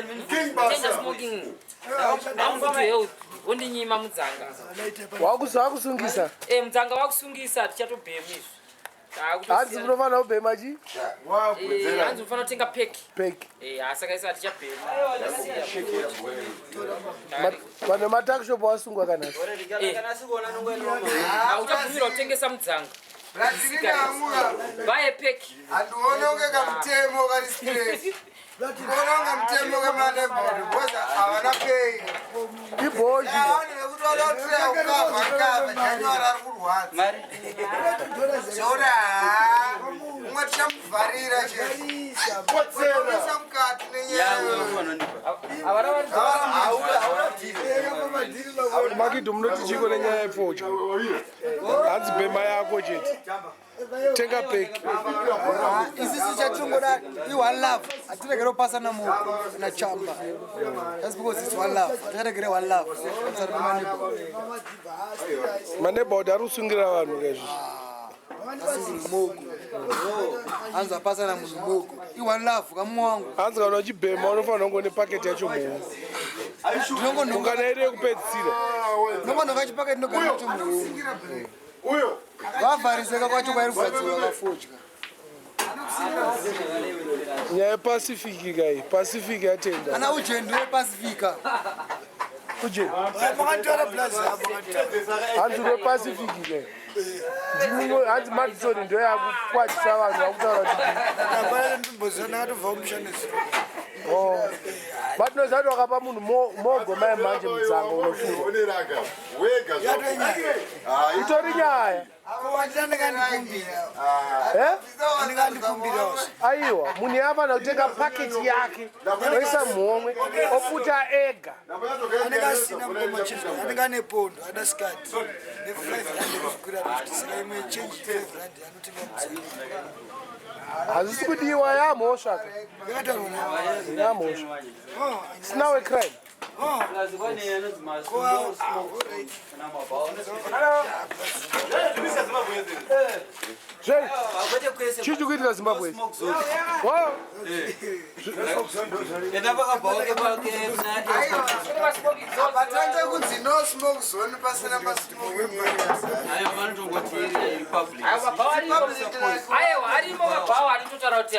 Danger smoking. Harmful to health. Wondinyima mudzanga. Wakusungisa. Eh, mudzanga wakusungisa tichatobhema izvi. Hanzi munofanira kubhema chi? Eh, hanzi unofanira kutenga pack. Pack. Eh, saka isa tichabhema. Vanhu vematakshop wasungwa kana? Eh. Hauchabvumirwa kutengesa mudzanga. Buy a pack. Handione kunge kamutemo kari straight. Ndikuona kunge mutemo kemanebhodi because havana pay. Ibhoji. Vanhu vekuti vada kutiraya kukavha kavha January ari kurwadza. Zvokuti haa umwe tichamuvharira chete. Kotsera mukati nenyaya. Makidho munoti chiko nenyaya yefodya. Hanzi bhema yako chete. Tenga peki. Isisu chatinongoda i-one love, hatiregere kupasana muko nachamba. That's because it's one love. Hatiregere one love pamusoro pemaneighborhood. Maneighborhood ari kusungira vanhu kaizvi. Asungira muko, hanzi apasana munhu muko, i-one love kamumwe wangu. Hanzi kana uchibhema unofanira kunge une paketi yacho muhomwe. Ungana iri yekupedzisira. Ndinongonhonga chipaketi, ndogara nacho muhomwe. Vavhariseka kwacho kwairi kugadzirwa kafodya. Nyaya yePacific kai, Pacific yatenda. Ana ujeni wePacifica. Uje. Makatora plus. Hanzi wePacific kai. Ndimwe hanzi Madison ndo yakukwadzisa vanhu vakutaura kuti Hapana ndimboziva, ndakatobva kumushanisi. Oh. But noziva kuti wakapa munhu mogo mai manje mudzanga unosungwa. Itori nyaya. Eh? Aiwa, munhu yafanira kutenga paketi yake oisa muhomwe oputa ega. Anenge asina mukoma, anenge ane pondo, ada sikati ne5 rand yekukwira lift, saka imwe change 5 rand anotenga mudzanga. Hazvisi kudiwa, yamhosva ka. Yakataurwa. Yamhosva. It's now a crime. Oh. Zvei chii chiri kuitika Zimbabwe? Wow. Patange kunzi no smoke zone pasina pasmoke. Aiwa, arimo mabhawa aritotaura kuti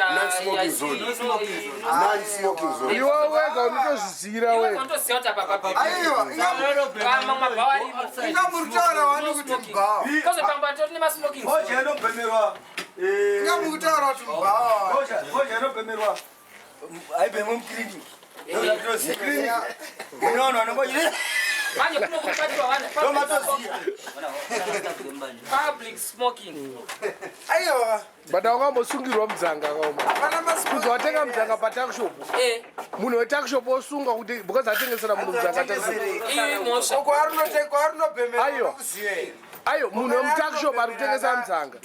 Iwe wega unotozvizivira wega. Unotoziva kuti apa Aiwa, mamwe mabhawa arimo. Inga muri kutaura wani kuti mubhawa. Kozopamba toti nemasmoking. Fodya inobhemerwa. Inga muri kutaura kuti mubhawa. Fodya inobhemerwa haibhemwe mukiriniki. Mune vanhu vanongo Manje kuno kubatiwa vanhu ndomatoziya. public smoking. Aiwa. But aungambosungirwa mudzanga kaoma. Pana Kunzi watenga mudzanga patakshop, munhu wetakshop osungwa kuti because atengesera munhu mudzanga takshop. Iyi mhosva. Uko arinobhemera. Aiwa. Kuziva. Ayo, munhu wemutakshop ari kutengesa mudzanga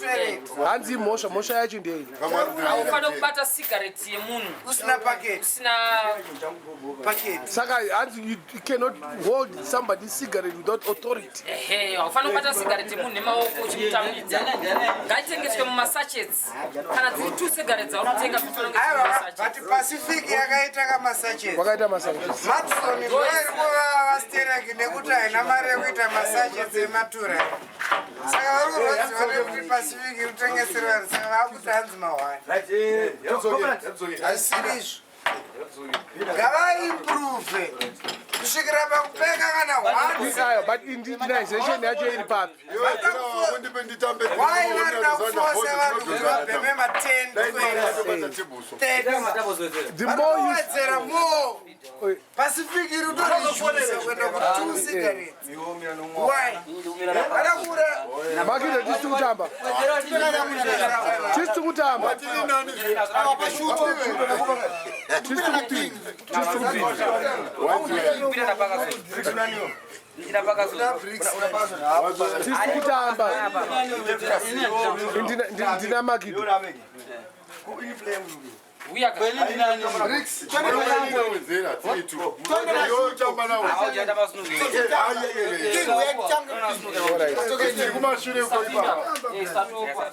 hanzi imhosva. Mhosva yacho ndei? Haufanira kubata sigareti yemunhu usina paketi. Usina paketi. Saka hanzi you cannot hold somebody cigarette without authority. Ehe, haufanira kubata sigareti yemunhu nemaoko uchimutambidza. Ngaitengeswe mumasachets. Kana dziri two cigarettes dzaunotenga, dzinofanira kunge dziri Aiwa. mumasachets. But Pacific yakaita kamasachets. Wakaita masachets. Madison ndo iri kuvava stereki nekuti haina mari yekuita masachets ematura, saka vari kurwadziwa nekuti Pacific iri kutengesera vanhu, saka vakuti hanzi mahwani. Hazvisiri izvo, ngavaimprove kusvikira pakupeka kana one. Ayo, but indigenization yacho iri papi? Why varida kufosa vanhu kuti vabheme ma10, 20, 30? The more you Varikuwedzera more. Pacific iri kutoredusa kuenda ku2 cigarettes. Why vada kuura? Makide, tisi kutamba, tisi kutamba, tisi kupinda, tisi kupinda. Tisi kutamba. Ndina Makido. Uya ka. Kumashure. Eh, statopa.